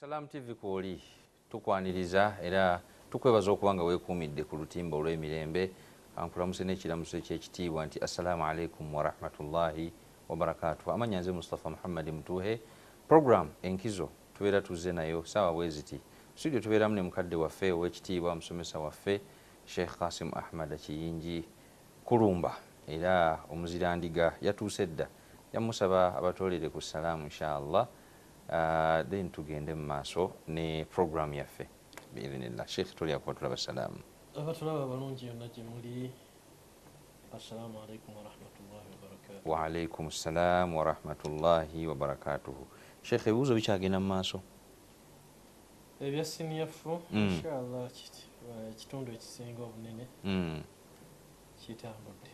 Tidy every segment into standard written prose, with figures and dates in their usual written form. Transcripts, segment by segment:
Salam TV kwoli tukwaniriza era tukwebaza okuba nga weekuumidde ku lutimba olw'emirembe. Ankulamuse n'ekiramuso ekyekitiibwa nti assalamu alaikum warahmatullahi wabarakatuh. Amanya nze Mustafa Muhammad Mutuhe. Program enkizo tubeera tuzze nayo saawa bwe ziti. Studio tubeeramu ne mukadde waffe ow'ekitiibwa, musomesa waffe Sheikh Kasim Ahmad Kiyingi Kulumba, era omuzirandiga yatuuse dda. Yamusaba abatoolere ku salaamu inshallah. Then tugende mu maaso ne program yaffe biidhinillah. Sheikh, tolya kuba tulaba salaamu. Abatulaba abalungi yonna gye muli, assalamu alaikum warahmatullahi wabarakatuh. Wa alaikum salam warahmatullahi wabarakatuhu. Sheikh, ebibuuzo bikyagenda mu maaso ebya senior four. Inshallah ekitundu ekisinga obunene kitambudde.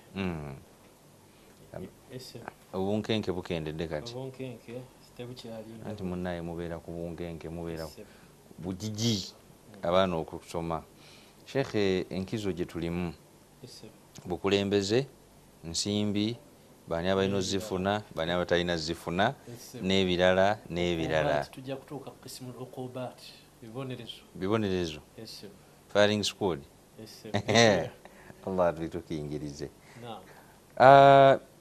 Obunkenke bukendedde kati. Obunkenke tebukyalinda. Anti munnaye mubeera ku bunkenke, mubeera bugigi abaana okusoma. Sheikh, enkizo gye tulimu bukulembeze, nsimbi, bani abalina ozifuna, bani abatalina zifuna, n'ebirala n'ebirala. Tujja kutuuka ku qismul uqubat, bibonerezo. Bibonerezo. Firing squad. Allah atukingirize.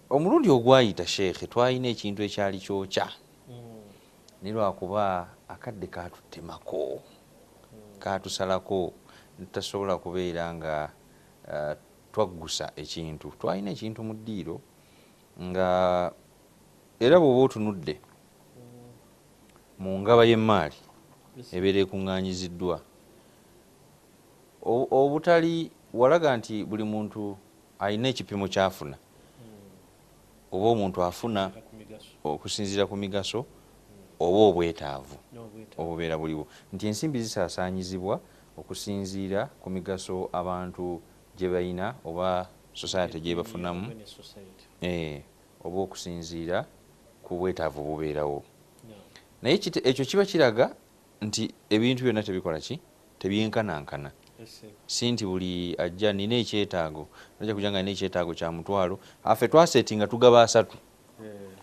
Omulundi ogwayita Sheikh twalina ekintu ekyali kyokya. Ne lwakuba akadde katutemako, katusalako, tutasobola kubeera nga twaggusa ekintu. Twalina ekintu mu ddiiro nga era bw'oba otunudde mu ngaba y'emmaali ebeera ekuŋŋaanyiziddwa. Obutali walaga nti buli muntu alina ekipimo ky'afuna, oba omuntu afuna okusinziira ku migaso oba obwetaavu obubeera buliwo, nti ensimbi zisaasaanyizibwa okusinziira ku migaso abantu gye balina oba society gye bafunamu, oba okusinziira ku bwetaavu obubeerawo. Naye ekyo kiba kiraga nti ebintu byonna tebikola ki, tebyenkanankana. Si nti buli ajja nina ekyetaago, ajja kujja nga nina ekyetaago kya mutwalo, affe twasetinga tugaba asatu,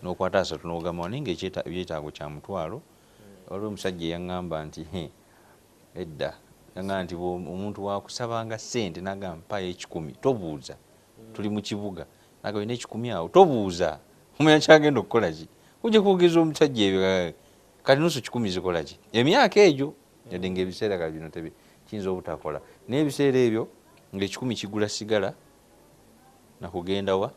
n'okwata asatu n'ogamba naye nga ebyetaago kya mutwalo. Waliwo omusajja eyaŋŋamba nti edda yaŋŋamba nti omuntu wakusabanga ssente n'agamba mpayo 1,000, tobuuza, tuli mu kibuga, n'agamba olina 1,000 awo, tobuuza, omanya kyagenda okukola ki, ojja kwogeza omusajja ebyo kati nusu 1,000 zikola ki emyaka egyo, yadde ng'ebiseera kati bino kiyinza obutakola, naye ebiseera ebyo ng'ekikumi kigula sigala nakugenda wa.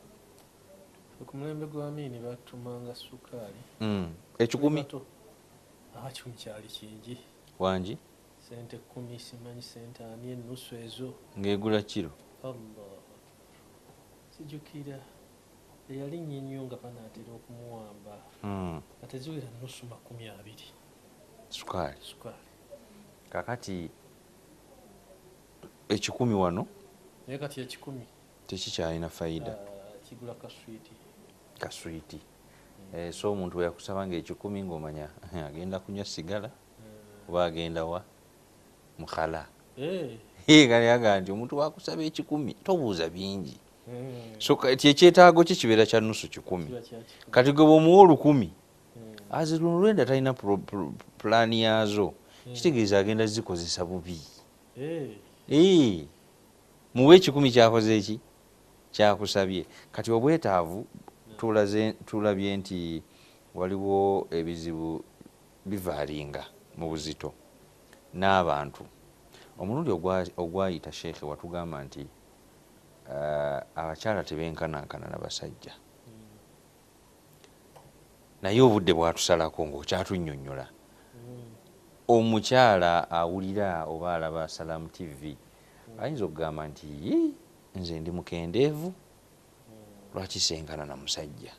Ku mulembe gwa Amini batumanga sukaali. 1,000? 1,000 kyali kingi. Wangi? Sente 10, simanyi sente ani, ennusu ezo. Ng'egula kiro? Allah. Sijjukira. Eyalinnya ennyo nga banaatera okumuwamba. Nga teziwera nusu 20. Sukaali. Sukaali. Kakati 1,000 wano. Naye kati 1,000 tekikyalina fayida. Kigula kaswiti. Kaswiti. So omuntu bwe yakusabanga 1,000 ng'omanya agenda kunywa sigala oba agenda wa mukhala. Kale yagamba nti omuntu wakusaba 1,000 tobuuza bingi. So kati ekyetaago kye kibeera kya nusu 1,000. Kati gwe bw'omuwa 1,000 azi luno lwenda talina pulaani yaazo, kitegeeza agenda zikozesa bubi. Muwe 1,000 kyakoze eki kyakusabye. Kati obwetaavu tulabye nti waliwo ebizibu bivaalinga mu buzito n'abantu. Omulundi ogwayita Sheikh watugamba nti abakyala tebenkanankana n'abasajja, naye obudde bwatusalako ng'okyatunnyonnyola. Omukyala awulira oba alaba Salam TV ayinza okugamba nti nze ndi mukendeevu, lwaki senkana na musajja,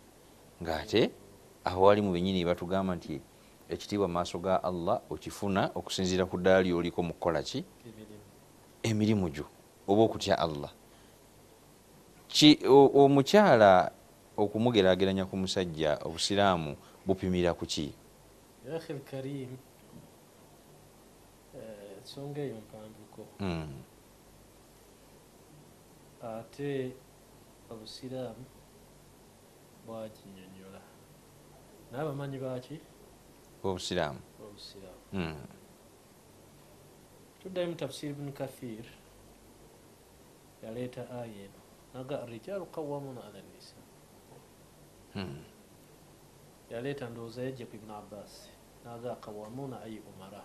ng'ate awo wali mu bennyini batugamba nti ekitiibwa mu maaso ga Allah okifuna okusinziira ku ddaala ly'oliko mu kukola ki, emirimu gyo oba okutya Allah. Omukyala okumugeraageranya ku musajja, obusiraamu bupimira ku ki? Ya akhi al-karim, ensonga eyo mpanvuko. Ate obusiraamu bwaginnyonnyola n'abamanyi baaki Obusiraamu. Tuddayo mu Tafsir Ibn Kathir, yaleeta aya eno naga arrijalu qawwamuna ala nisa. Yaleeta ndowooza yajja ku Ibn Abbas naga qawwamuna ay umara,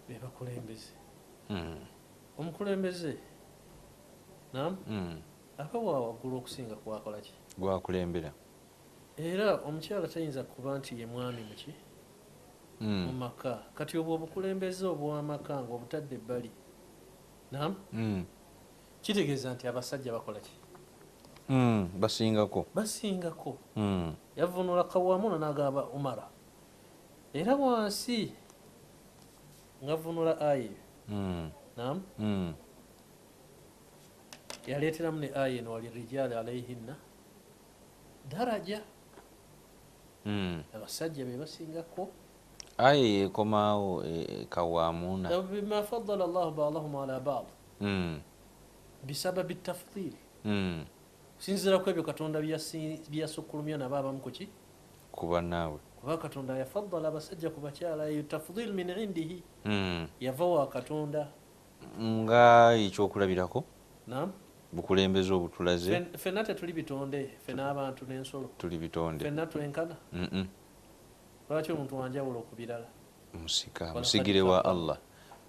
be bakulembeze. Omukulembeze nam aba wa waggulu okusinga kwakola ki? Gwakulembera. Era omukyala tayinza kuba nti ye mwami muki mu maka. Kati obwo obukulembeze obw'amaka ng'obutadde ebbali, nam kitegeeza nti abasajja bakola ki? Basingako. Basingako. Yavunula qawwamuna n'agamba umara. Era wansi ngavunula aya. Nam yaleeteramu ne aya eno walirijali alayhinna daraja. Abasajja be basingako. Aya yeekomaawo kawamuna bima faddala Allahu ba'dahum ala ba'd bisababi tafdil. Kusinziira ku ebyo Katonda byasukkulumya nabo abamu ku ki? Ku bannaabwe. Kuba Katonda yafaddala abasajja ku bakyala, eyo tafdil min indihi, yava wa Katonda. Nga ekyokulabirako Naam, bukulembeze obutulaze. Ffenna tetuli bitonde, ffenna abantu n'ensolo tuli bitonde, ffenna twenkana. Lwaki omuntu wanjawulo ku birala? Musika musigire wa Allah.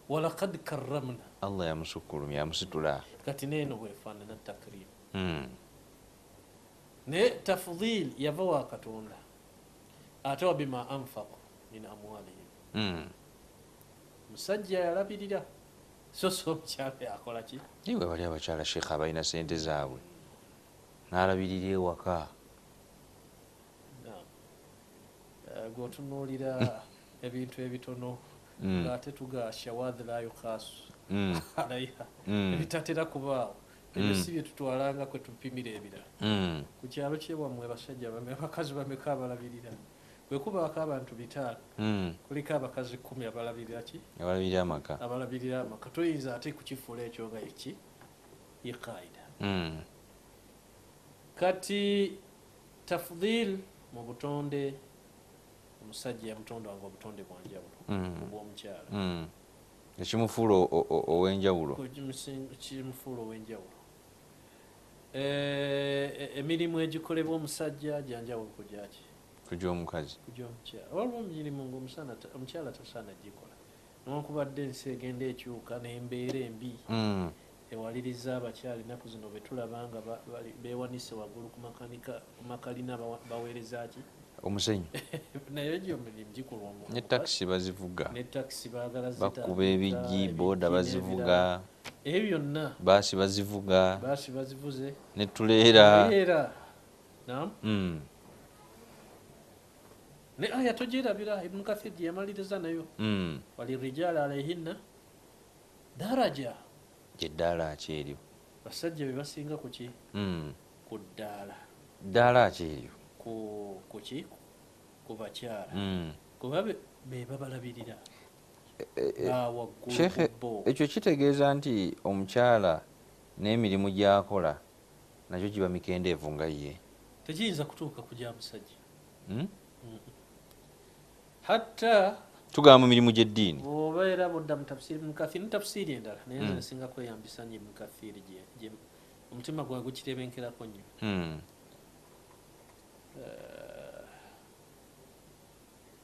Walaqad karramna, Allah yamusukkulumya, yamusitula. Kati neeno bwefaanana takrim. Naye tafdil yava wa Katonda, ate wa bima anfaqu min amwalihim. Musajja yalabirira, so so omukyala yakola ki? Iwe bali abakyala Sheikh abalina sente zaabwe n'alabirira ewaka. Gwotunuulira ebintu ebitono ng'ate tuga shawadh la yuqasu alaiha, ebitatera kubaawo. Ebyo si bye tutwalanga kwe tupimira ebirala. Ku kyalo kyewammwe basajja abakazi bameka abalabirira? Bwe kubaako abantu 5, kuliko abakazi 10 abalabirira ki? Abalabirira amaka. Abalabirira amaka. Toyinza ate kukifuula ekyo nga ki? Ye kaida. Kati tafdil mu butonde, omusajja yamutondwa nga obutonde bwanjawulo obw'omukyala. Ekimufuula ow'enjawulo. Kimufuula ow'enjawulo. Emirimu egikolebwa omusajja gyanjawulo ku gyaki? Ku gy'omukazi. Ku gy'omukyala. Waliwo emirimu ng'omukyala tasaana gikola. Newankubadde ensi egenda ekyuka n'embeera embi ewaliriza abakyala ennaku zino be tulaba nga beewanise waggulu ku makalina baweereza ki? Omusenyu. Naye egyo emirimu gikolwa mu Ne takisi bazivuga. Ne takisi baagala zitandika, bakuba ebijji, booda bazivuga. Ebyo byonna. Baasi bazivuga. Baasi bazivuze. Ne tuleera. Tuleera. Naam. Ne aya togyerabira Ibn Kathir gye yamaliriza nayo. Walirijali alayhinna daraja. Gy'eddaala ki eryo? Basajja be basinga ku ki? Ku ddaala. Ddaala ki eryo? Ku ki? Ku bakyala. Kuba be babalabirira. Sheikh, ekyo kitegeeza nti omukyala n'emirimu gy'akola nagyo giba mikendeevu nga ye. Tekiyinza kutuuka ku gya musajja. Hatta tugamba mu mirimu gy'eddiini. Bw'obeera budda mu tafsiri Ibn Kathir, ne tafsiri endala, naye nze nsinga kweyambisa nnyo Ibn Kathir gye omutima gwange gukirebenkerako nnyo.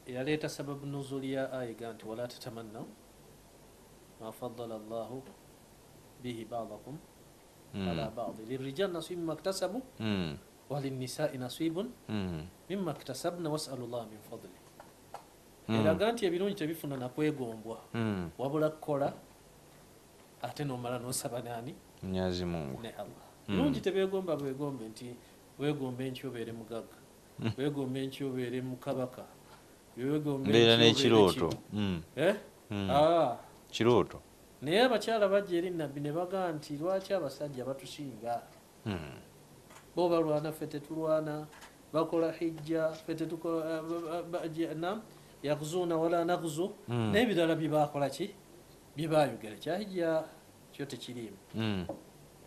Yaleeta sababu nuzuli ya aya nti wala tatamannaw ma faddala Allahu bihi ba'dakum ala ba'd lirrijali nasibu mimma iktasabu wa linnisa'i nasibun mimma iktasabna was'alu Allaha min fadlihi. Eraga nti ebirungi tebifuna na kwegombwa, wabula kukola ate n'omala n'osaba nani? Mwenyezi Mungu ne Allah. Birungi tebeegomba bwegombe nti weegombe nti obeere mugagga, weegombe nti obeere mukabaka, weegombe mbeera n'ekirooto. Kirooto. Naye abakyala bajja eri Nabbi ne bagamba nti lwaki abasajja batusinga? Bo balwana ffe tetulwana, bakola hijja ffe tetukola, yaghzuna wala naghzu, n'ebirala bye bakola ki? Bye baayogera. Kya hijja kyo tekiriimu.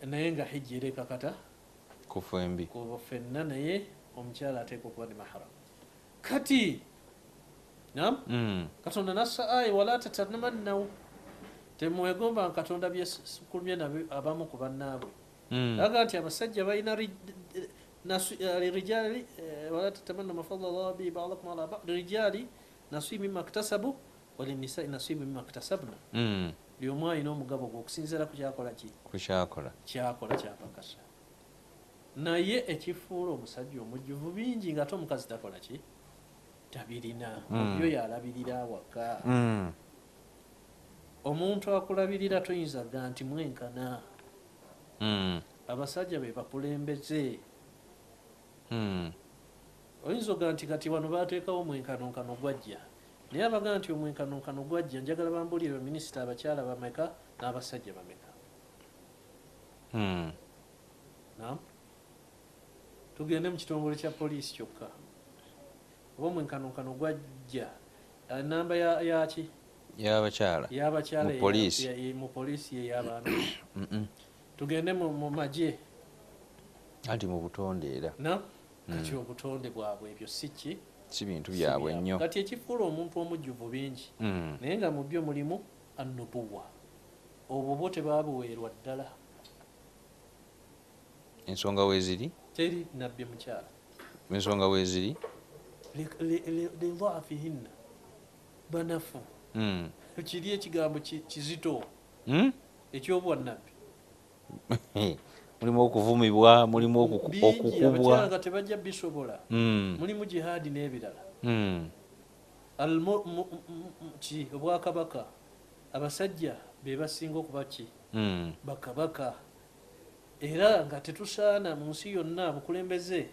Naye nga hijja erekakata kufa embi ku ffenna, naye omukyala ateekwa okuba ne mahram. Kati Naam? Katonda nassa aya wala tatamannaw, temwegomba Katonda byesukulumye nabyo abamu ku bannaabwe. Aga nti abasajja balina lirijali wala tatamannaw ma faddala Allahu bihi ba'dakum ala ba'd lirijali nasibu mimma iktasabu wa linnisa'i nasibu mimma iktasabna. Buli omu alina omugabo gwe okusinziira ku kyakola ki? Ku kyakola. Kyakola kyapakasa. Naye ekifuula omusajja omujjuvu bingi ng'ate omukazi takola ki? Tabirina. Oyo yalabirira awaka. Omuntu akulabirira toyinza ga nti mwenkana. Abasajja be bakulembeze. Oyinza oga nti kati wano bateekawo omwenkanonkano gwajja. Naye abaga nti omwenkanonkano gwajja, njagala bambuulire baminisita abakyala bameka n'abasajja bameka. Naam? Tugende mu kitongole kya poliisi kyokka. Oba omwenkanonkano gwajja, enamba yaki? Y'abakyala. Y'abakyala Mu poliisi. Mu poliisi ye y'abaana. Tugende mu magye. Anti mu butonde era. Na? Kati obutonde bwabwe ebyo si ki? Si bintu byabwe nnyo. Kati ekifuula omuntu omujjuvu bingi. Naye nga mu byo mulimu annubuwa. Obwo bwo tebabuweerwa ddala. Ensonga weeziri? Teri nabbi mukyala. Ensonga weeziri? Lidhaafihinna. Banafu. Kiri ekigambo kizito. Eky'obwannabbi. Mulimu okuvumibwa, mulimu okukubwa. Abakyala nga tebajja bisobola. Mulimu jihaadi n'ebirala. Ki obwakabaka abasajja be basinga okuba ki? Bakabaka. Era nga tetusaana mu nsi yonna bukulembeze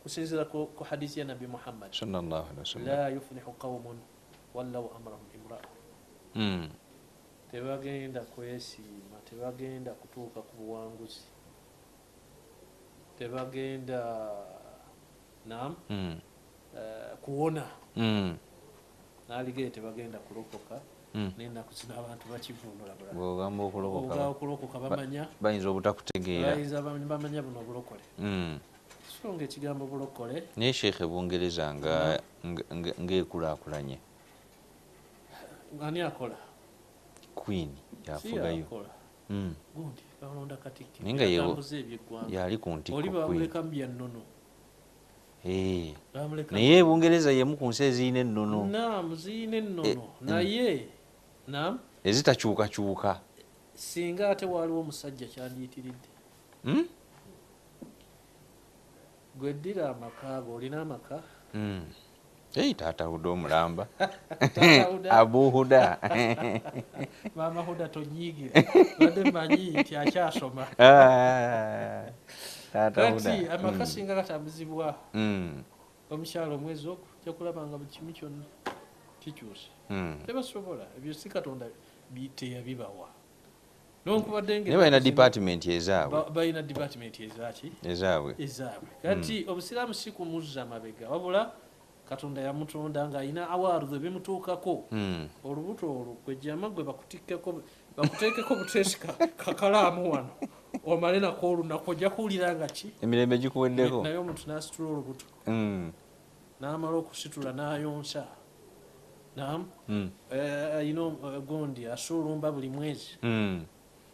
kusinziira ku hadisi ya Nabbi Muhammad sallallahu alaihi wasallam. La yuflihu qawmun wallaw amrahum imra'a. Tebagenda kwesiima, tebagenda kutuuka ku buwanguzi, tebagenda naam kuwona. N'aligere tebagenda kulokoka. N'ennaku zino abantu bakivuunula bulala. Bw'ogamba okulokoka, okulokoka bamanya bayinza obutakutegeera. Bayinza bamanya buno obulokole. So nga ekigambo bulokole. Naye Sheikh Bungereza nga ng'ekulaakulanye. Ani akola? Queen yafugayo. Gundi balonda katikkiro. Naye nga yali ku ntikko. Oli bamuleka mu bya nnono. Naye Bungereza y'emu ku nsi ezirina ennono. Naam, zirina ennono. Naye naam ezitakyukakyuka. Singa ate waaliwo omusajja kyandiyitiridde. Gwe ddira amaka go, olina amaka? Taata Huda omulamba. Abu Huda. Maama Huda tonyiigira. Badde mmanyi nti akyasoma. Taata Huda. Kati amaka singa gatambuzibwa omukyala omwezi ogwo ojja kulaba nga buli kimu kyonna kikyuse. Tebasobola, ebyo si Katonda teyabibawa. Newankubadde nga balina department ezaabwe. Balina department ezaaki? Ezaabwe. Ezaabwe. Kati obusiraamu si kumuzza mabega, wabula Katonda yamutonda ng'alina awaarudhu ebimutuukako. Olubuto olwo gwe jama gwe bakutikkeko, bakuteekeko buteesi kakalaamu wano. Omale nako olunaku ojja kuwulira nga ki? Emirembe gikuweddeko. Naye omuntu n'asitula olubuto. N'amala okusitula n'ayonsa. Naam. Alina gundi asuulumba buli mwezi.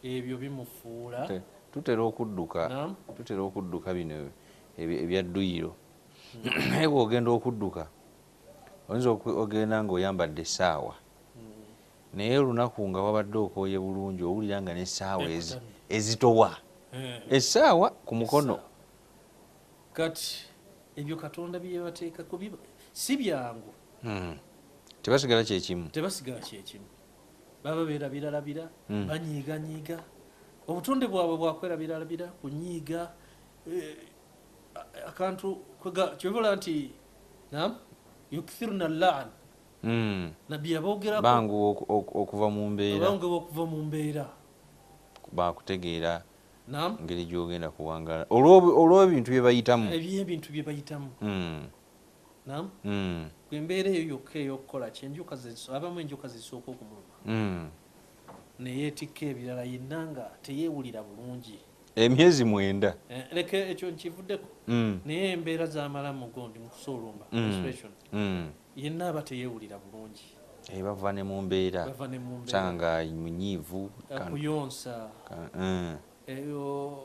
Ebyo bimufuula. Tutera okudduka. Tutera okudduka bino ebya dduyiro. Naye bw'ogenda okudduka oyinza ogenda ng'oyambadde essaawa. Naye olunaku nga wabadde okooye bulungi owulira nga n'essaawa ezitowa. Essaawa ku mukono. Kati ebyo Katonda bye yabateekako si byangu. Tebasigala kyekimu. Tebasigala kyekimu. Baba beerabiralabira, banyiiganyiiga. Obutonde bwabwe bwakwerabiralabira, kunyiiga. Akantu kyebula nti naam yukthiruna al-la'n. Nabbi yaboogerako. Bangu okuva mu mbeera. Bangu okuva mu mbeera. Bakutegeera Naam. Ngeri gy'ogenda kuwangaala. Olw'ebintu bye bayitamu. Eby'ebintu bye bayitamu. Naam. Embeera eyo yokka ey'okukola ki enjuka abamu enjuka zisooka okumuluma. Ne yeetikka ebirala yenna nga teyeewulira bulungi. Emyezi 9. Leka ekyo nkivuddeko. Naye embeera z'amala mu gondi mu kusoolumba menstruation. Yenna aba teyeewulira bulungi. Bava ne mu mbeera. Sanga munyiivu. Kuyonsa. Eyo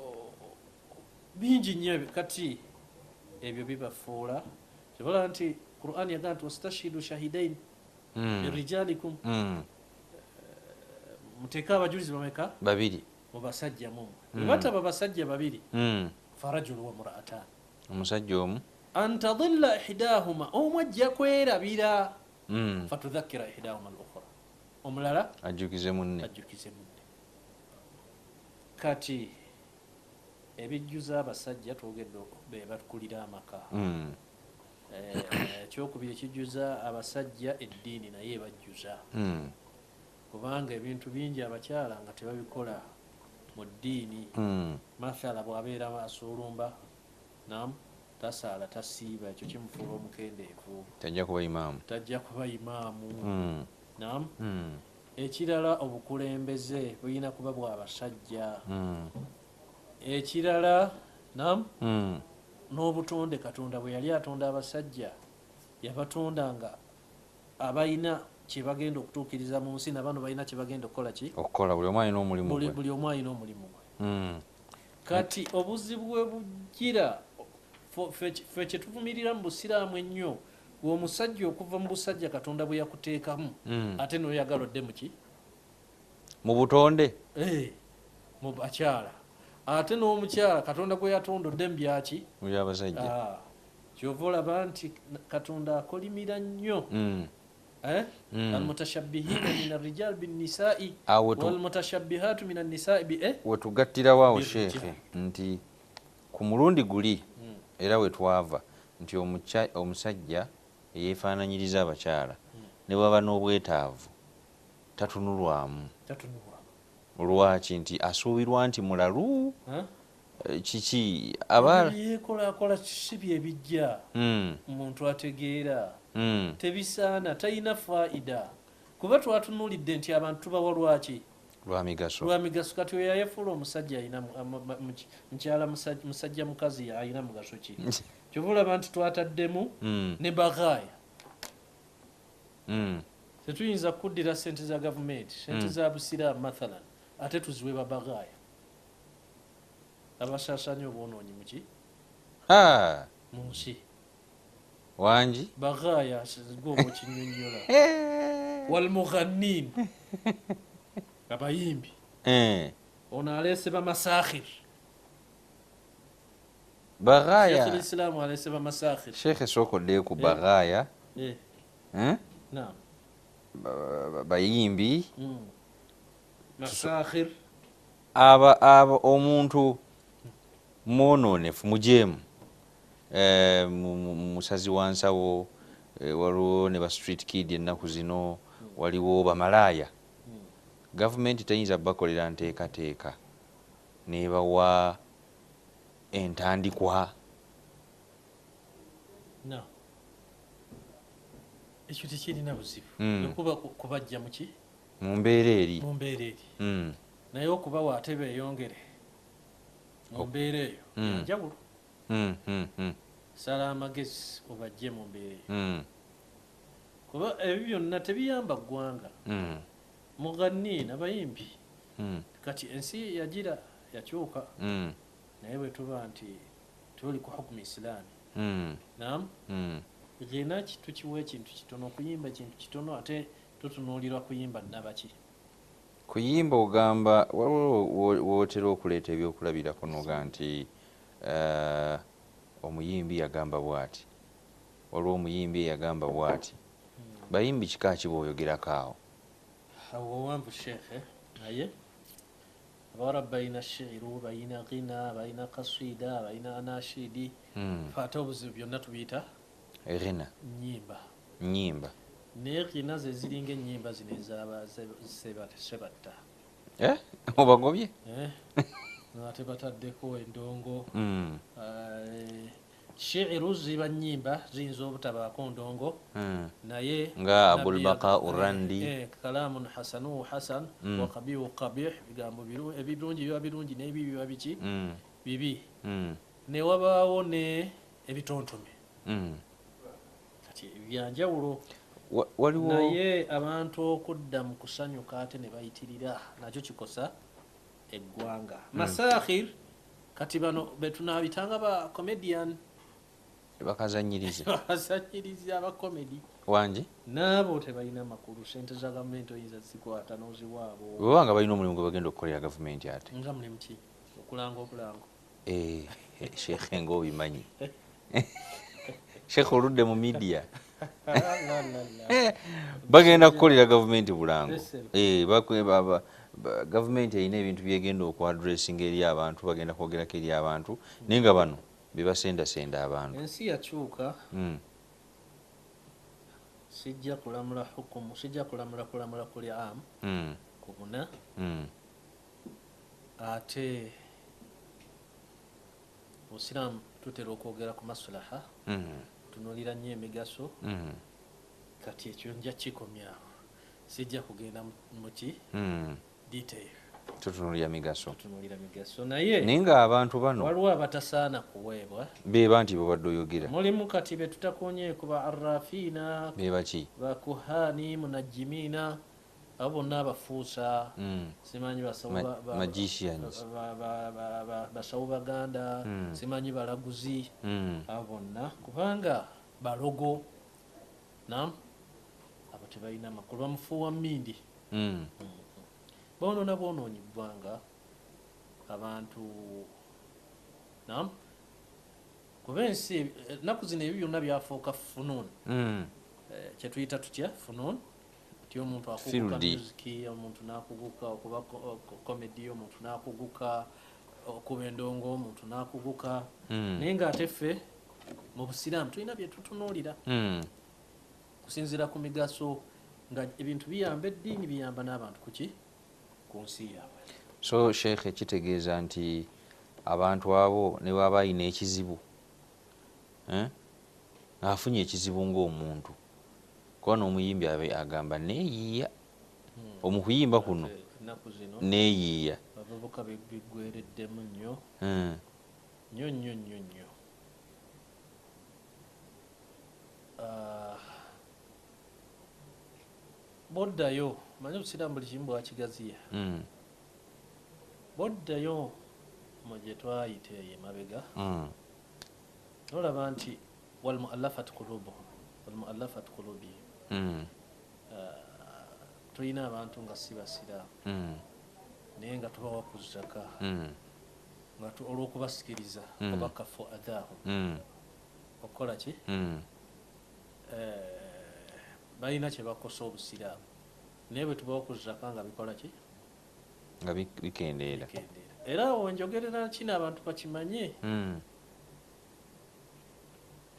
bingi nnyo kati ebyo bibafuula. Kyobola nti Qur'an yagamba nti wastashidu shahidain min rijalikum. Muteeke abajulizi bameka? Babiri. Mu basajja mumwe. Bwe bataba basajja babiri. Farajulu wa mura'atan. Omusajja omu. An tadilla ihdahuma, omu ajja kwerabira. Fatudhakkira ihdahuma al-ukhra. Omulala ajjukize munne. Ajjukize munne. Kati ebijjuza abasajja twogedde be batukulira amaka. Ekyokubiri ekijjuza abasajja eddiini naye bajjuza. Kubanga ebintu bingi abakyala nga tebabikola mu ddiini. Mathala bw'abeera asoolumba nam tasaala tasiiba ekyo kimufuula omukendeevu. Tajja kuba imaamu. Tajja kuba imaamu. Nam ekirala obukulembeze bulina kuba bw'abasajja. Ekirala nam n'obutonde Katonda bwe yali atonda abasajja yabatonda nga abalina kye bagenda okutuukiriza mu nsi na bano balina kye bagenda okukola ki? Okukola buli omu alina omulimu gwe. Buli omu alina omulimu gwe. Kati obuzibu bwe bujjira ffe kye tuvumirira mu busiraamu ennyo omusajja okuva mu busajja Katonda bwe yakuteekamu ate n'oyagala odde mu ki? Mu butonde? Mu bakyala. Ate n'omukyala Katonda gwe yatonda odde mu byaki? Mu by'abasajja. Ky'ova olaba nti Katonda akolimira nnyo. Almutashabbihina min arrijal binnisa'i walmutashabbihatu min annisa'i bi wetugattirawo awo sheekhe nti ku mulundi guli era we twava nti omusajja eyeefaananyiriza abakyala ne bw'aba n'obwetaavu tatunulwamu. Lwaki nti asuubirwa nti mulalu kiki aba yeekolakola si bye bijja omuntu ategeera. Tebisaana talina faida kuba twatunuulidde nti abantu tubawa lwaki? Lwa migaso. Lwa migaso. Kati oyo yayefuula omusajja alina mukyala musajja mukazi alina mugaso ki? Kyova olaba nti twataddemu ne baghaaya. Tetuyinza kuddira ssente za gavumenti, ssente za busiraamu mathalan, ate tuziwe babaghaaya abasaasaanya obwonoonyi muki? Mu nsi. Wangi? Baghaaya gwe okinnyonnyola. Walmughannin abayimbi. Ono aleese bamasakhir. Baghaaya. Sheikh al-Islam aleese bamasakhir. Sheikh sooka oddeyo ku baghaaya. Naam. Bayimbi. Masakhir. Aba omuntu mwonoonefu mujeemu. Musazi wa nsawo, waliwo ne ba street kid ennaku zino, waliwo bamalaaya. Gavumenti teyinza bakolera nteekateeka n'ebawa entandikwa. No. Ekyo tekirina buzibu. Okuba kubajja mu ki? Mu mbeera eri. Mu mbeera eri. Naye okubawa ate beeyongere mu mbeera eyo yanjawulo. Sala amagezi obajje mu mbeera eyo. Kuba ebyo byonna tebiyamba ggwanga. Mughanniin abayimbi. Kati ensi yagira yakyuka. Naye bwe tuba nti tuli ku hukumu Islaami. Naam. Ghina tukiwa ekintu kitono, okuyimba ekintu kitono ate tutunuulirwa kuyimba nnabaki. Kuyimba ogamba waliwo wootera okuleeta ebyokulabirako n'oga nti omuyimbi yagamba bw'ati, waliwo omuyimbi yagamba bw'ati. Bayimbi kika ki bw'oyogerako awo? Awo wanvu sheekhe naye abawarabu balina shiiru, balina ghina, balina kaswida, balina anashidi. Ate obuzibu byonna tubiyita ghina. Nnyimba. Nnyimba. Naye ghina ze ziringa ennyimba zino ez'aba Sebatta. Obagobye? Ate bataddeko endongo. Shiiru ziba nnyimba ziyinza obutabaako ndongo, naye nga Abulbaqa Urandi, kalamun hasanu hasan wa qabihu qabih, bigambo ebirungi biba birungi n'ebibi biba biki bibi. Ne wabaawo ne ebitontome. Kati byanjawulo. Naye abantu okudda mu kusanyuka ate ne bayitirira nakyo kikosa eggwanga. Masakhir kati bano betunaabitanga ba comedian, bakazanyiriza bakazanyiriza aba comedy wanje, nabo tebalina makulu. Sente za gavumenti oyinza zikwata n'oziwaabo bwebanga balina omulimu gwe bagenda okukolera gavumenti ate nga mulimu ki? Okulanga obulango. Sheikh ng'obimanyi. Sheikh oludde mu media. Bagenda kukolera gavumenti bulango. Gavumenti erina ebintu byegenda okuaddressinga eri abantu, bagenda kwogerako eri abantu, naye nga bano bebasendasenda abantu. Ensi yakyuka. Sijja kulamula hukumu, sijja kulamula kulamula kuli am kubuna. Ate Obusiraamu tutera okwogera ku masulaha, tunuulira nnyo emigaso. Kati ekyo nja kikomyawo, sijja kugenda muki detail. Tutunuulira migaso, tutunuulira migaso. Naye naye nga abantu bano waliwo abatasaana kuweebwa, beba nti bwebadde oyogera mulimu kati be tutakonyeeko ba arrafiina, bebaki, bakuhani, munajjimiina, abo bonna abafuusa, simanyi basawo baganda, simanyi balaguzi, abo bonna kubanga balogo. Nam abo tebalina makulu, bamufuuwa mmindi. Bonoona bwonoonyi ggwanga abantu. Nam kuba ensi ennaku zino ebyo byonna byafuuka funuun. Kyetuyita tutya funuun? Ti omuntu akuguka music, omuntu n'akuguka okuba comedy, omuntu n'akuguka okuba endongo, omuntu n'akuguka. Naye ng'ate ffe mu Busiraamu tulina bye tutunuulira kusinziira ku migaso, nga ebintu biyamba eddiini, biyamba n'abantu kuki ku nsi yaabwe. So Sheikh, kitegeeza nti abantu abo ne baba balina ekizibu, ng'afunye ekizibu ng'omuntu, kuba n'omuyimbi agamba neeyiiya, omukuyimba kuno neeyiiya. Abavubuka biggwereddemu nnyo nnyo nnyo nnyo nnyo. Boddayo, manyi Obusiraamu buli kimu bwakigaziya. Boddayo mu gye twayita eyo emabega, nolaba nti walmuallafat qulubuhum, walmuallafat qulubihim. Tulina abantu nga si basiraamu, naye nga tubawa ku zaka nga olw'okubasikiriza obakafu adhaahum okukola ki, balina kye bakosa Obusiraamu, naye bwe tubawa ku zaka nga bikola ki, nga bikendeera. Era awo njogerera kino abantu bakimanye.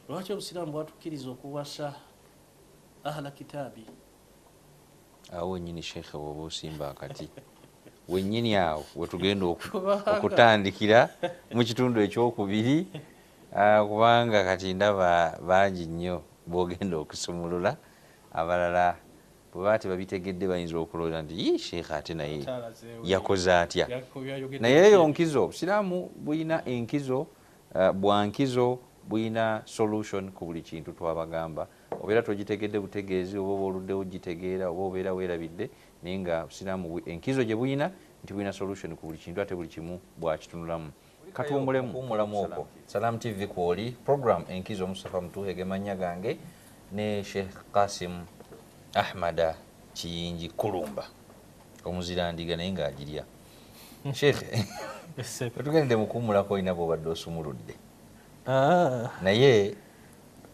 Lwaki Obusiraamu bwatukkiriza okuwasa ahla kitaabi? Awo wennyini Sheikh bw'oba osimba akati wennyini awo wetugenda okutandikira mu kitundu ekyokubiri, kubanga kati ndaba bangi nnyo bw'ogenda okusumulula. Abalala bwe baba tebabitegedde bayinza okulowooza nti yi Sheikh ate naye yakoze atya. Naye eyo nkizo, Obusiraamu bulina enkizo, bwa nkizo, bulina solution ku buli kintu. Twabagamba obeera togitegedde butegeezi, oba oba oluddewo gitegeera, oba obeera weerabidde, naye nga Obusiraamu enkizo gye bulina nti bulina solution ku buli kintu, ate buli kimu bwakitunulamu. Katuwummulemu okuwummulamu okwo. Salam TV kwoli program enkizo, Mustafa Mutuhe ge mannya gange, ne Sheikh Qasim Ahmada Kiyingi Kulumba omuzirandiga naye ng'agirya. Sheikh, tugendedde mu kuwummulako, olina bw'obadde osumuludde. Naye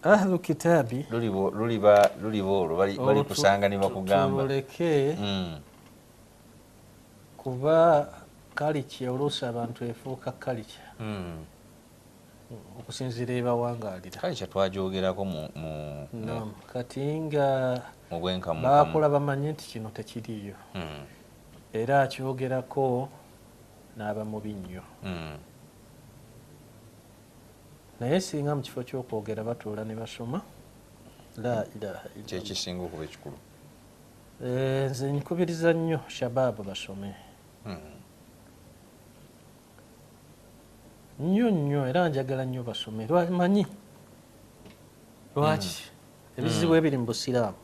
ahlu kitaabi luliba olwo balikusanga ne bakugamba tuleke, kuba kalikya oluusi abantu efuuka kalikya okusinziira ebawangaalira. Kalikya twagyogerako kati nga bakola bamanye nti kino tekiriiyo, era akyogerako n'aba mubi nnyo. Naye singa mu kifo ky'okwogera batuula ne basoma la ilaha illallah, kyekisinga okuba ekikulu. Nze nkubiriza nnyo shabaabu basome nnyo nnyo, era njagala nnyo basome. Lwamanyi lwaki ebizibu ebiri mu busiraamu,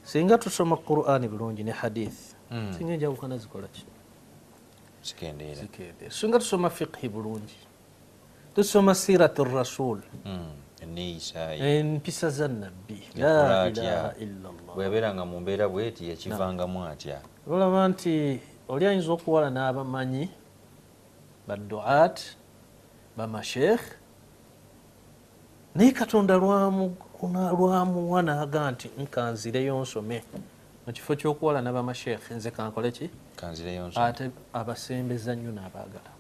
singa tusoma Qur'ani bulungi ne hadith, singa enjawukana zikola ki? Zikendeera. Singa tusoma fiqhi bulungi, tusoma siratu rasul, empisa za nabbi, la ilaha illallah, bwe yabeeranga mu mbeera bweti yakivangamu atya? Olaba nti oli ayinza okuwala n'abamanyi baduat bamasheikh, naye Katonda lwamuwa n'aga nti nkanzireyo nsome. Mu kifo ky'okuwala n'abamasheikh, nze kankole ki? Ate abasembeza nnyo n'abaagala.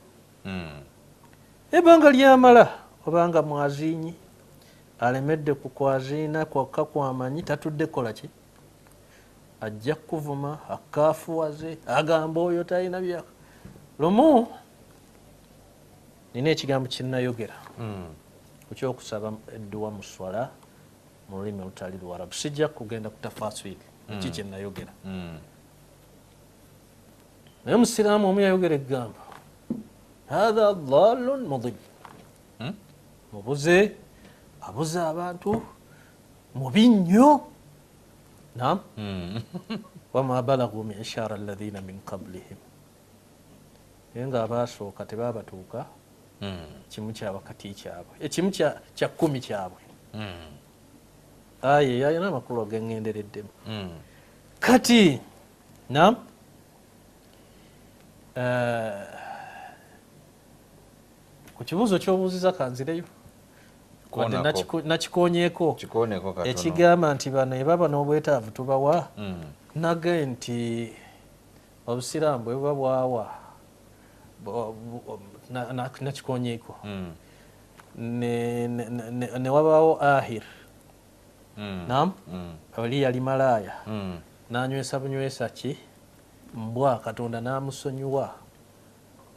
Ebbanga lyamala obanga mwazinyi alemedde ku kwaziina kwokka kwamanyi, tatudde kukola ki? Ajja kuvuma, akaafuwaze, agamba oyo talina bya. Lumu nina ekigambo kinnayogera ku kyokusaba edduwa mu swala mu lulimi olutali Luwarabu. Sijja kugenda ku tafasiri ki kye nnayogera, naye omusiraamu omu yayogera eggambo, hatha dhalun mudil, mubuze, abuze abantu, mubi nnyo. Nam wama balagu mishara alladhina min qablihim, naye nga abaasooka tebabatuuka kimu kyawakati kyabwe, ekimu kya 10 kyabwe. Aye yalina amakulu agengendereddemu. Kati nam ku kibuuzo kyobuuziza kanzireyo, nakikonyeeko ekigamba nti bano ebaba n'obwetaavu tubawa. Nage nti obusiraamu bwe buba bwawa, nakikonyeeko ne wabaawo ahir, nam oli yali malaaya, nanywesa bunywesa ki mbwa, Katonda n'amusonyiwa.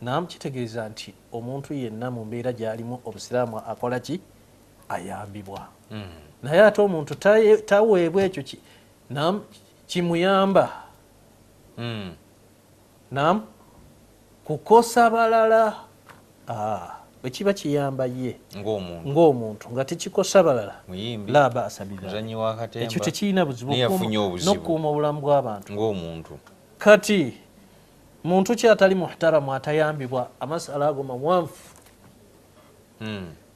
Nam kitegeeza nti omuntu yenna mu mbeera gy'alimu obusiraamu akola ki? Ayambibwa. Naye ate omuntu taweebwa ekyo nam kimuyamba nam kukosa balala. Bwe kiba kiyamba ye ng'omuntu nga tekikosa balala, la ba'sa bidhalika, ekyo tekirina buzibu n'okukuuma obulamu bw'abantu ng'omuntu. Kati muntu ki atali muhtaramu atayambibwa? Amasala ago mawanvu,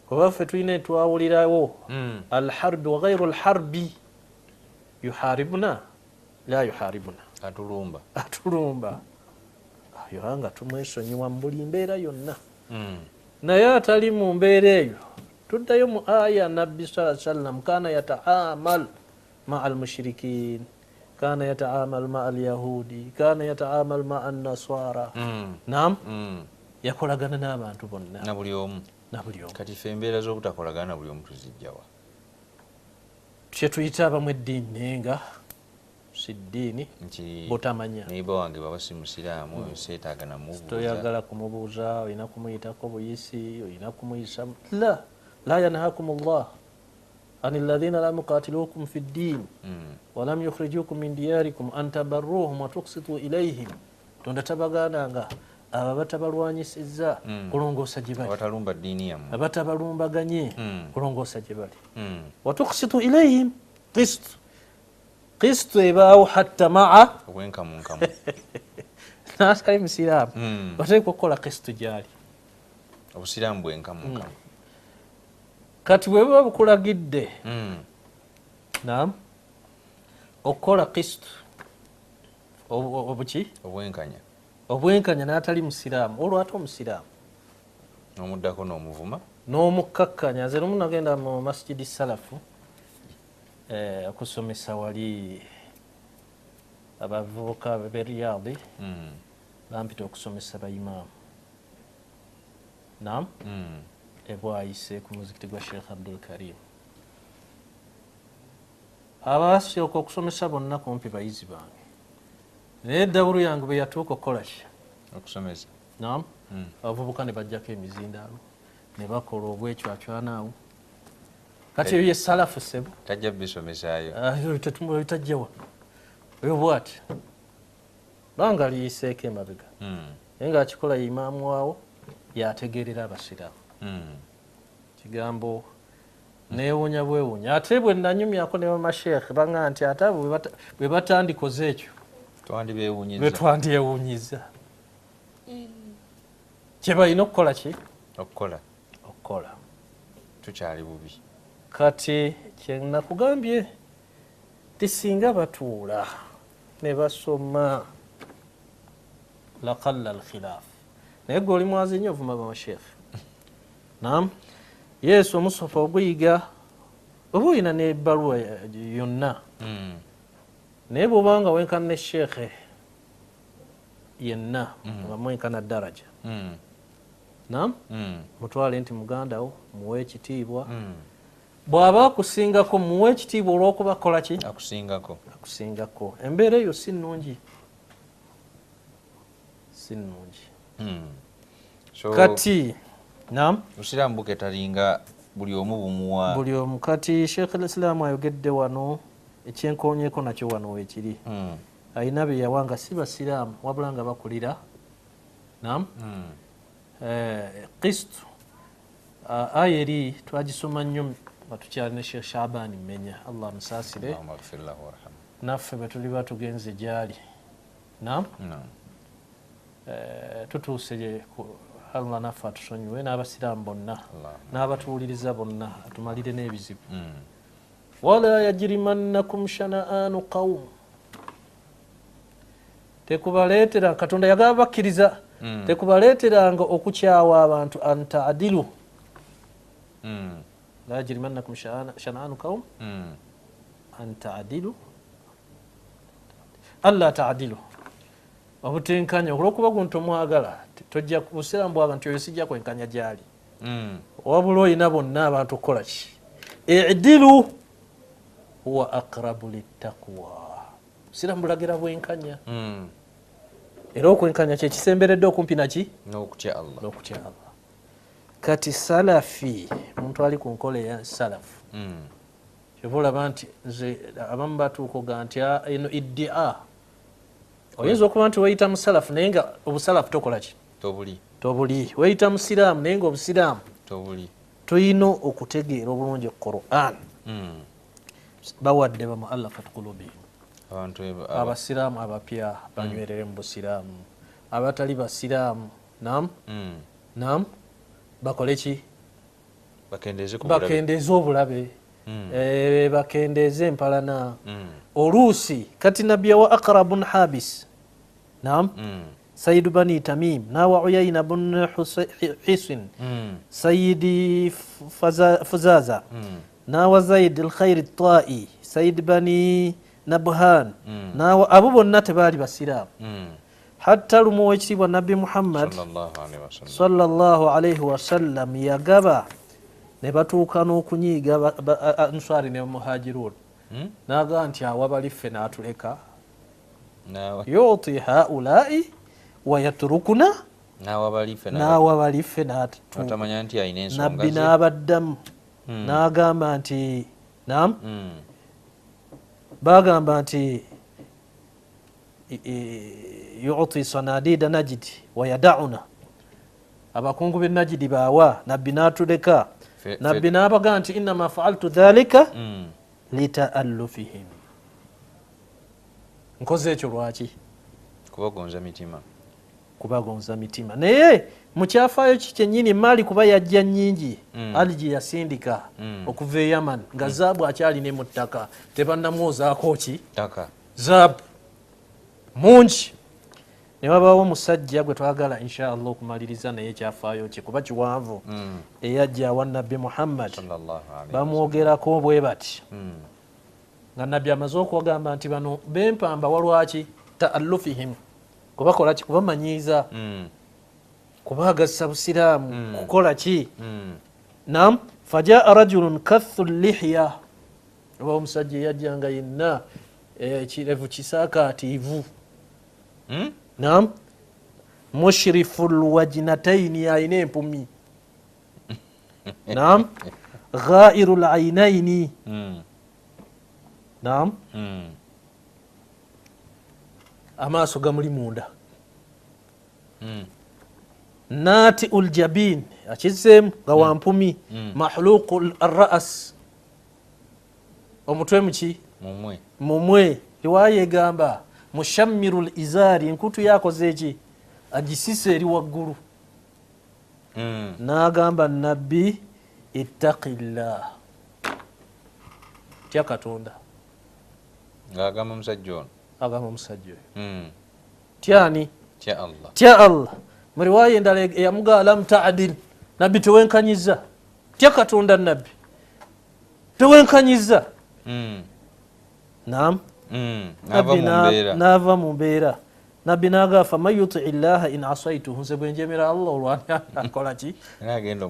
kuba ffe tulina twawulirawo alharbi wa ghairu alharbi, yuharibuna la yuharibuna, atulumba atulumba, ayo nga tumwesonyiwa mu buli mbeera yonna. Naye atali mu mbeera eyo, tuddayo mu aya, nabbi saa sallam kana yataamal maa almushrikin, kana yataamal maa alyahudi, kana yataamal maa annasara. Nam yakolagana n'abantu bonna na buli omu. Na buli omu. Kati ffe embeera z'obutakolagana na buli omu tuzijjawa? Kyetuyita abamu eddiini, naye nga si ddiini, butamanya. Neiba wange baba si musiraamu, oyo seetaaga namubuuza. Toyagala kumubuuza, olina kumuyitako buyisi, olina kumuyisa. La la yanhakum llah an alladhina lam yuqatilukum fi ddin walam yukhrijukum min diyarikum an tabarruhum wa tuqsitu ilayhim. Tonda tabagaananga abo abatabalwanyisizza kulongoosa gye bali, abatalumba ddiini yammwe, abatabalumbaganye kulongoosa gye bali. Wa tuqsitu ilayhim, qist qist ebaawo hatta maa obwenkamunkamu n'atali musiraamu, oteekwa okukola qist gyali. Obusiraamu bwenkamunkamu. Kati bwe buba bukulagidde nam okukola qist, obuki? Obwenkanya. Obwenkanya n'atali musiraamu, olwo ate omusiraamu n'omuddako n'omuvuma n'omukkakkanya. Nze lumu nagenda mu masjidi salafu okusomesa, wali abavubuka b'e Riyadi bampita okusomesa bayimaamu, nam ebwayise ku muzikiti gwa Sheikh Abdul Karim. Abasooka okusomesa bonna kumpi bayizi bange, naye eddawulu yange bwe yatuuka okukola ki? Okusomesa. Nam abavubuka ne bajjako emizindaalo. Ne bakola obwecwacwana awo. Kati eyo ye salafu sebo. Tajja bisomesaayo. Tajjawa. Oyo bw'ati. Banga liyiseeko emabega. Naye ng'akikola ye imaamu waawo yategeerera abasiraamu. Kigambo neewuunya bwewuunya. Ate bwe nanyumyako ne bamasheekhe baŋŋamba nti ate abo bwe batandikoze ekyo twandyewuunyizza. Kye balina okukola ki? Okukola. Okukola. Tukyali bubi. Kati kye nakugambye nti singa batuula ne basoma laqalla alkhilaf. Naye gwe oli mwazi nnyo ovuma bamasheekhe. Naam. Yesu omusofa oguyiga oba olina n'ebbaluwa yonna. Naye bw'obanga wenkana ne sheekhe yenna nga mwenkana daraja. Naam. Mutwale nti muganda wo muwe ekitiibwa. Bw'aba akusingako muwe ekitiibwa olw'okuba akola ki? Akusingako. Akusingako. Embeera eyo si nnungi. Si nnungi. Kati naam. Busiraamu buketalinga buli omu bumuwa. Buli omu. Kati Sheikh al-Islam ayogedde wano ekyenkoonyeko nakyo wano weekiri. Alina bye yawa nga si basiraamu wabula nga bakulira. Naam. Qistu aya eri twagisoma nnyo nga tukyali ne Sheikh Shaban Mmenya, Allah amusaasire. Naffe bwe tuliba tugenze gy'ali. Naam. Tutuuse Allah naffe atusonyiwe n'abasiraamu bonna n'abatuwuliriza bonna atumalire n'ebizibu. Wala yajrimannakum shana'anu qawm. Tekubaleetera Katonda yagaba bakkiriza tekubaleeteranga okukyawa abantu anta'dilu. La yajrimannakum shana'anu qawm anta'dilu alla ta'dilu. Obutenkanya olw'okuba guntu omwagala tojja busiraamu bwaga nti oyo sijja kwenkanya gy'ali. Wabula olina bonna abantu okukola ki? I'dilu huwa aqrabu littaqwa. Busiraamu bulagira bwenkanya. Era okwenkanya kye kisemberedde okumpi naki? N'okutya Allah. N'okutya Allah. Kati salafi muntu ali ku nkola eya salafu. Kyova olaba nti nze abamu batuuka oga nti eno iddia. Oyinza okuba nti weeyita musalafu naye nga obusalafu tokola ki? Tobuli. Tobuli. Weeyita musiraamu naye nga obusiraamu tobuli. Tulina okutegeera obulungi Qur'an. Bawadde bamuallafat qulubihim. Abasiraamu abapya banywerere mu busiraamu. Abatali basiraamu naam. Naam. Bakole ki? Bakendeeze obulabe. Bakendeeze empalana. Oluusi kati nabbi wa aqrabun habis. Naam. Sayyid Bani Tamim nawa Uyayna bun Hisin. Sayyidi Fuzaza. Nawa Zaid al-Khair al-Ta'i. Sayyid Bani Nabhan. Nawa abo bonna tebaali basiraamu. Hatta lumu owekitiibwa Nabbi Muhammad sallallahu alayhi wasallam yagaba ne batuuka n'okunyiiga Answari ne Muhajirun. N'agamba nti awa bali ffe n'atuleka. Yuti haulai wa yatrukuna. N'awa bali ffe n'atu. Nabbi n'abaddamu n'agamba nti naam. Bagamba nti yuti sanadida Najidi wa yada'una. Abakungu b'e Najidi baawa Nabbi n'atuleka. Nabbi n'abaga nti innama fa'altu dhalika lita'allufihim. Nkoze ekyo lwaki? Kubagonza mitima. Kubagonza mitima. Naye mu kyafaayo ki kyennyini maali kuba yajja nnyingi Ali gye yasindika okuva e Yaman nga zaabu akyali ne mu ttaka tebannamwozaako ki? Ttaka. Zaabu mungi. Ne wabaawo omusajja gwe twagala insha Allah okumaliriza naye ekyafaayo kye kuba kiwanvu eyajja awa Nabbi Muhammad bamwogerako bwe bati nga Nabbi amaze okubagamba nti bano bempamba walwaki ta'allufihim kubakola ki kubamanyiiza kubaagazisa busiraamu kukola ki. Naam. Fajaa rajulun kathu lihya. Oba omusajja eyajja nga yenna ekirevu kisaakaatiivu. Naam. Mushrifu lwajnataini alina empumi. Naam, ghairu lainaini. Naam, amaaso gamuli munda. Nati uljabin akizzeemu nga wampumi. Mahluqu arras, omutwe muki mumwe. Riwaya egamba mushammiru lizari, enkutu yakoze eki, agisise eri waggulu. N'agamba nabbi ittaqillah, tya Katonda. Ng'agamba musajja ono, agamba omusajja oyo tyani, tya Allah, tya Allah. Mu riwaya endala eyamugaa lam ta'dil, nabbi tewenkanyiza, tya Katonda nabbi tewenkanyiza. Naam, n'ava mu mbeera. Nabbi n'agamba faman yutii llaha in asaituhu, nze bwe njemera Allah olwani akola ki,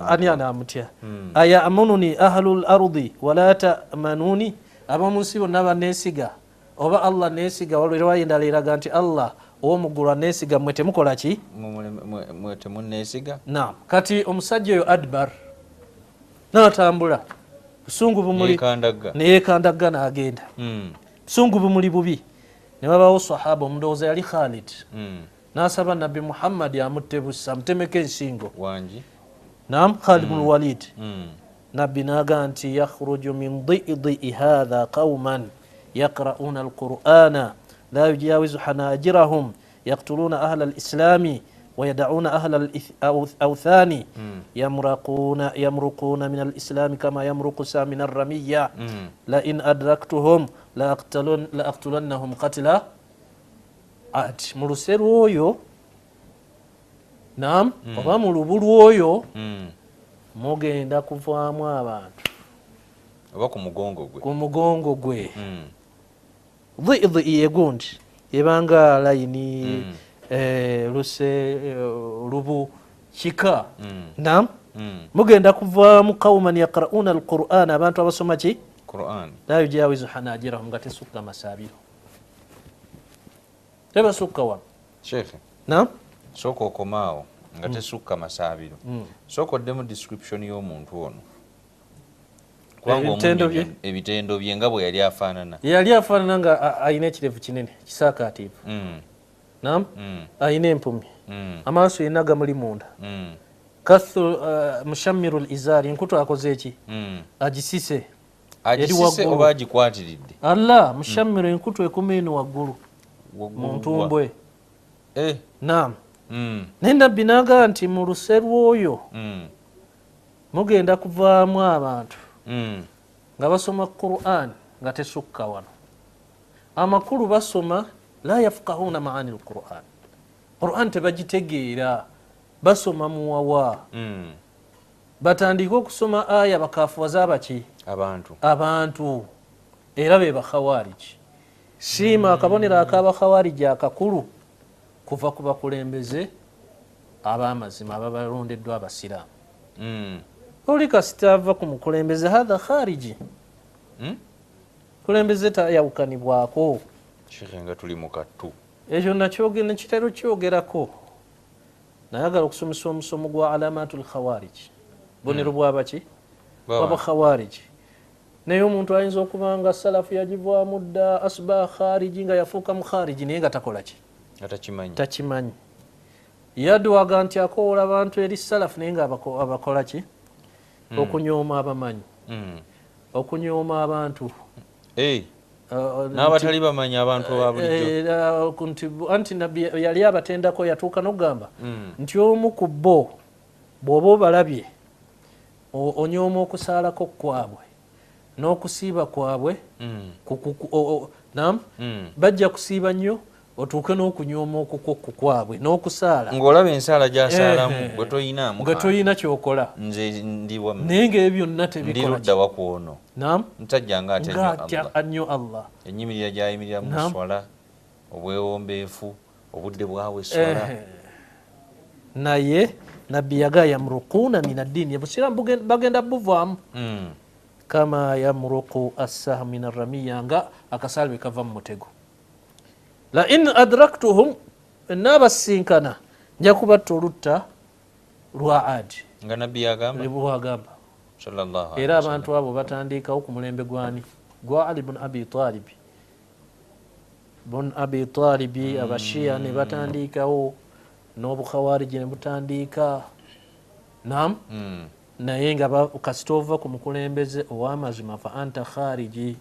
ani anaamutya? Ayamununi ahlu lardi wala tamanuni, ab'omu nsi bonna baneesiga oba Allah neesiga. Waliwo riwaya endala eraga nti Allah ow'omuggulu aneesiga, mmwe temukola ki, mwe temunneesiga. Naam, kati omusajja oyo adbar n'atambula, busungu bumuli neyekandagga n'agenda. Busungu bumuli bubi. Ne wabawo sahaba omundowooza yali Khalid, n'asaba nabbi Muhammad amutte busa, amutemeko ensingo. Wangi. Naam, Khalid bnu Walid. Nabbi n'agamba nti yakhruju min didii hatha qauman yaqra'una alqur'ana la yujawizu hanajirahum yaqtuluna ahla alislami wayada'una ahla alawthani yamruquna min alislami kama yamruqu sa min arramiya la in adraktuhum la aqtulannahum qatla ad. Mu luse lw'oyo, naam, oba mu lubu lw'oyo mugenda kuvaamu abantu, oba ku mugongo gwe, ku mugongo gwe. Dhidhi egundi ebanga layini, luse, lubu kika. Naam, mugenda kuvaamu qauman yaqra'una alquran, abantu abasoma ki Quran, la yujawizu hanajirahum, nga tesukka masaabiro, tebasukka wano. Sheikh, naam, sooka okomaawo nga tesukka masaabiro. Sooka oddemu description y'omuntu ono, ebitendo bye nga bwe yali afaanana. Yali afaanana nga ayina ekirevu kinene kisaakaativu. Naam, ayina empumi, amaaso yenna gamuli munda. Kathu mushammiru lizari, enkutu akoze eki, agisise. Agisise oba agikwatiridde? Allah, mushammiru enkutu ekuma eno waggulu mu ntumbwe. Naam, naye nabbi n'agamba nti mu luse lw'oyo mugenda kuvaamu abantu nga basoma Quran nga tesukka wano. Amakulu basoma la yafqahuna maani alquran, Quran tebagitegeera, basoma muwawa. Batandika okusoma aya bakafuwaza abaki, abantu, era be bakhawariji. Siima akabonero ak'abakhawariji akakulu kuva ku bakulembeze ab'amazima ababalondeddwa abasiraamu. Oli kasita ava ku mukulembeze hatha khariji, kulembeze tayawukanibwako. Sheikh, nga tuli mu kattu. Ekyo nakyo kitero kyogerako. Nayagala okusomesa omusomo gwa alamatul khawariji, bonero bwabaki, bwabakhawariji. Naye omuntu ayinza okuba nga salafu yagivaamu dda, asba khariji, nga yafuuka mukhariji, naye nga takola ki, takimanyi. Yadwaga nti akoola abantu eri salafu, naye nga abakola ki, okunyooma abamanyi, okunyooma abantu n'abatali bamanyi abantu ba bulijjo. Anti nabbi yali abatendako, yatuuka n'okugamba nti omu ku bo bw'oba obalabye onyooma okusaalako kwabwe n'okusiiba kwabwe. Naam, bajja kusiiba nnyo otuuke n'okunyooma okukwo kwabwe n'okusaala, ng'olaba ensaala gy'asaalamu gwe toyinaamu, nga toyina kyokola. Nze ndiwa, naye ng'ebyo byonna tebikola. Ndi ludda wa ku ono. Naam, musajja ng'atya nnyo Allah, ennyimirira gy'ayimirira mu swala, obwewombeefu, obudde bwawe swala. Naye nabbi yaga yamruquuna min addiini, obusiraamu bagenda buvaamu. Kama yamruqu assahmu min arramiya, nga akasaale bwe kava mu mutego. La in adraktuhum, naabasinkana nja kubatta olutta lwa Adi. Nga nabbi yagamba, bwagamba. Era abantu abo batandikawo ku mulembe gwani? Gwa Ali bun Abi Talib. Bun Abi Talib, Abashia ne batandikawo n'obukhawariji ne butandika. Naam. Naye nga kasita ova ku mukulembeze ow'amazima fa anta khariji,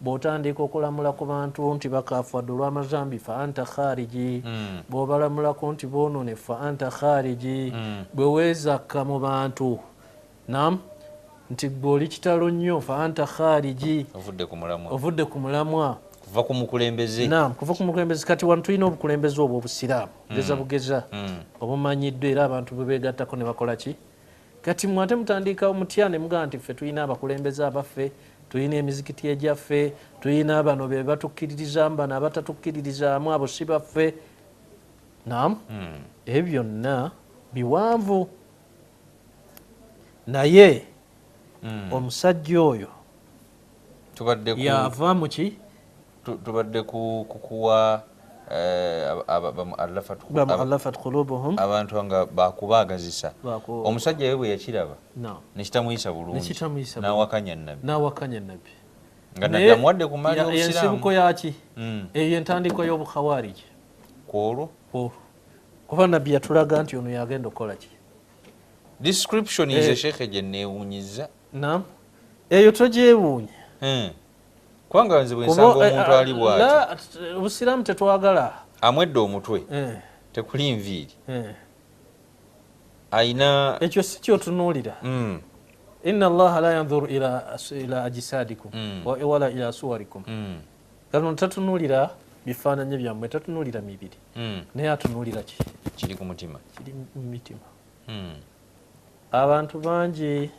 bw'otandika okulamula ku bantu nti bakafuwadde olw'amazambi fa anta khariji, bw'obalamulako nti boonone fa anta khariji, bwe weezakka mu bantu naam nti gwe oli kitalo nnyo fa anta khariji, ovudde ku mulamwa, kuva ku mukulembeze. Naam, kuva ku mukulembeze. Kati wano tulina obukulembeze obwo obusiraamu geza bugeza obumanyiddwa era abantu bwe beegattako ne bakola ki. Kati mwe ate mutandika mutya ne mugamba nti ffe tulina abakulembeze abaffe, tulina emizikiti egyaffe, tulina bano be batukkiririzaamu, bano abatatukkiririzaamu abo si baffe. Naam, ebyo byonna biwanvu. Naye omusajja oyo yava mu ki? Tubadde kukuwa bamuallafat qulubuhum, abantu nga bakubaagazisa. Omusajja we bwe yakiraba nekitamuyisa bulungi, n'awakanya Nabbi, n'awakanya Nabbi nga Nabbi amuwadde ku maali y'Obusiraamu. Ensibuko yaki? Eyo entandikwa y'obukhawariji kwolwo, kuba Nabbi yatulaga nti ono yagenda okukola ki. Description is shekhe gye neewuunyiza. Naam, eyo togyewuunya kubanga nze bwe nsanga omuntu ali bw'ati, obusiraamu tetwagala amwedde omutwe tekuli nviiri ayina ekyo si kyotunuulira. Inna Allaha la yanzuru ila ajisadikum wala ila suwarikum. Katonda tatunuulira bifaananyi byammwe, tatunuulira mibiri, naye atunuulira ki? Kiri ku mutima, kiri mu mitima. Abantu bangi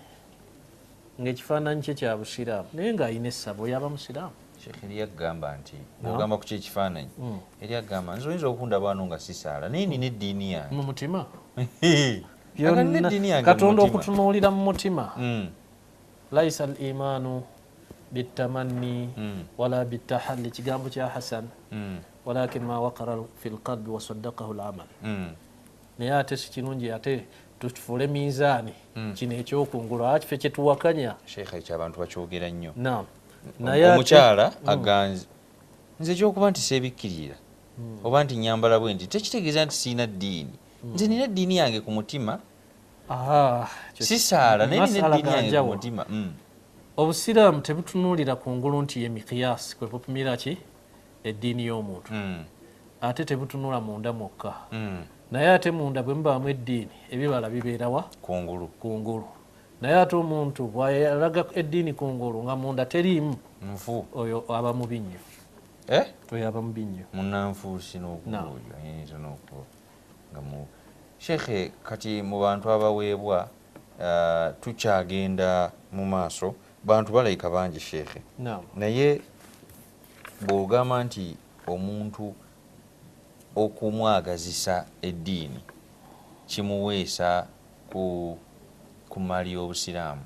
ng'ekifaananyi kye kya busiraamu naye ng'alina essabo yaba musiraamu. Sheikh eri agamba nti bw'ogamba ku kyekifaananyi, eri agamba nze oyinza okundaba wano nga sisaala naye nina eddiini yange mu mutima. Katonda okutunuulira mu mutima. Laisa al-imaanu bitamanni wala bitahalli, kigambo kya Hasan, walakin ma waqara fi lqalbi wasaddaqahu al-amal. Naye ate si kirungi ate tufuule minzaani kino ekyokungulu akife kyetuwakanya. Sheikh ekyo abantu bakyogera nnyo. Naam. Omukyala aganze nze ekyokuba nti seebikkirira oba nti nyambala bwe nti tekitegeeza nti siina ddiini. Nze nina eddiini yange ku mutima, sisaala naye nina eddiini yange ku mutima. Obusiraamu tebutunuulira kungulu nti ye mikiyasi kwe bupimira ki eddiini y'omuntu, ate tebutunula munda mwokka. Naye ate munda bwe mubaamu eddiini ebibala bibeerawa kungulu, kungulu. Naye ate omuntu bw'alaga eddiini kungulu nga munda teriimu nfu, oyo aba mubi nnyo. Oyo aba mubi nnyo, munnanfuusi n'okubuuja ayinza n'okuba nga mu. Shekhe, kati mu bantu abaweebwa tukyagenda mu maaso, bantu balayika bangi shekhe. Naye bw'ogamba nti omuntu okumwagazisa eddiini kimuweesa ku maali y'obusiraamu,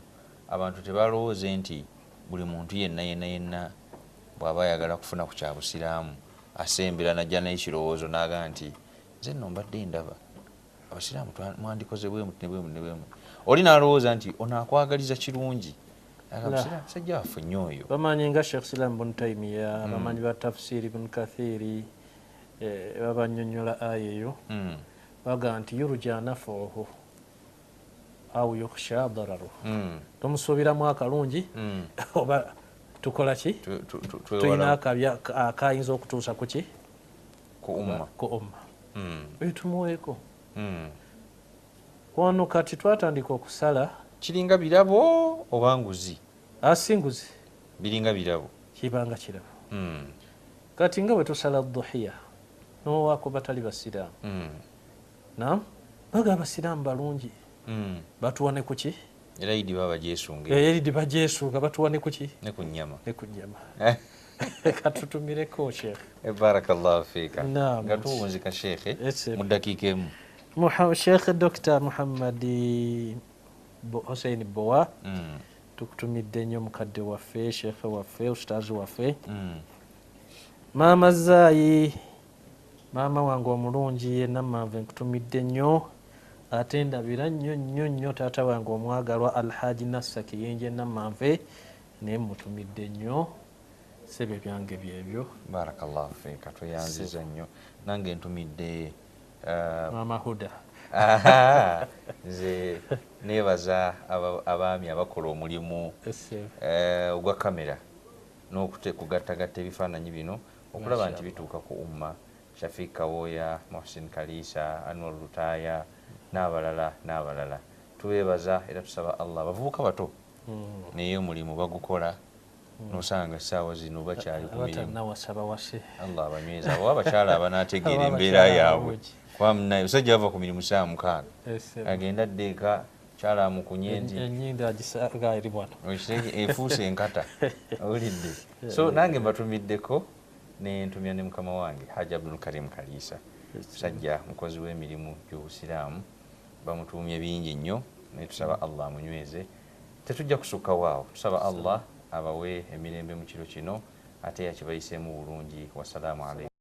abantu tebalowooze nti buli muntu yenna yenna yenna bw'aba ayagala kufuna ku kya busiraamu asembera najja n'ekirowoozo n'agamba nti nze nno mbadde ndaba abasiraamu mwandikoze bwe muti ne bwe muti ne bwe muti. Oli n'alowooza nti ono akwagaliza kirungi, musajja waffe nnyo oyo. Bamanyi nga Sheikh Islam bun Taymiya, bamanyi ba Tafsiri bun Kathiri, babanyonyola aya eyo baga nti yurja nafuhu au yukhsha dararuhu, tomusuubiramu akalungi oba tukola ki, tulina akabi akayinza okutuusa ku ki, ku umma, oyo tumuweeko. Wano kati twatandika okusala. Kiringa birabo oba nguzi? Si nguzi, biringa birabo, kibanga kirabo. Kati nga bwe tusala duhiya n'owaako batali basiraamu, naam, baga abasiraamu balungi, batuwa ne ku ki? Era idi baba bagyesunga, era idi bagyesunga, batuwa ne ku ki? Ne ku nnyama, ne ku nnyama. Katutumireko Sheikh. Barakallahu fiika. Nga tuwunzika Sheikh mu ddakiika emu. Sheikh Dr. Muhammad Hussein Bowa, tukutumidde nnyo mukadde waffe, Sheikh waffe, ustaazi waffe. Maama Zaayi, maama wange omulungi Nammanve, nkutumidde nnyo. Ate ndabira nnyo nnyo nnyo taata wange omwagalwa Alhaji Nassa Kiyinje Namanve, naye mutumidde nnyo. Sebe byange byebyo. Barakallahu fiika, tweyanziza nnyo. Nange ntumidde Mama Huda. Nze nebaza abaami abakola omulimu ogwa kamera n'okugattagatta ebifaananyi bino okulaba nti bituuka ku umma. Shafik Kawoya, Muhsin Kalisa, Anwar Lutaya n'abalala n'abalala, tubeebaza era tusaba Allah. Abavubuka bato naye omulimu bagukola, nosanga essaawa zino bakyali ku mirimu. Allah abanyweza abo abakyala abanaategeera embeera yaabwe. Kuba munaye musajja bava ku mirimu saawa 6 agenda dda eka, kyala amukunye nti efuuse enkata owulidde. So nange mbatumiddeko nentumya ne mukama wange Haji Abdul Karim Kalisa, musajja mukozi w'emirimu gy'obusiraamu, bamutuumye bingi nnyo, naye tusaba Allah amunyweze. Tetujja kusukka waawo, tusaba Allah abawe emirembe mu kiro kino ate yakibayiseemu bulungi. Wassalaamu alaikum.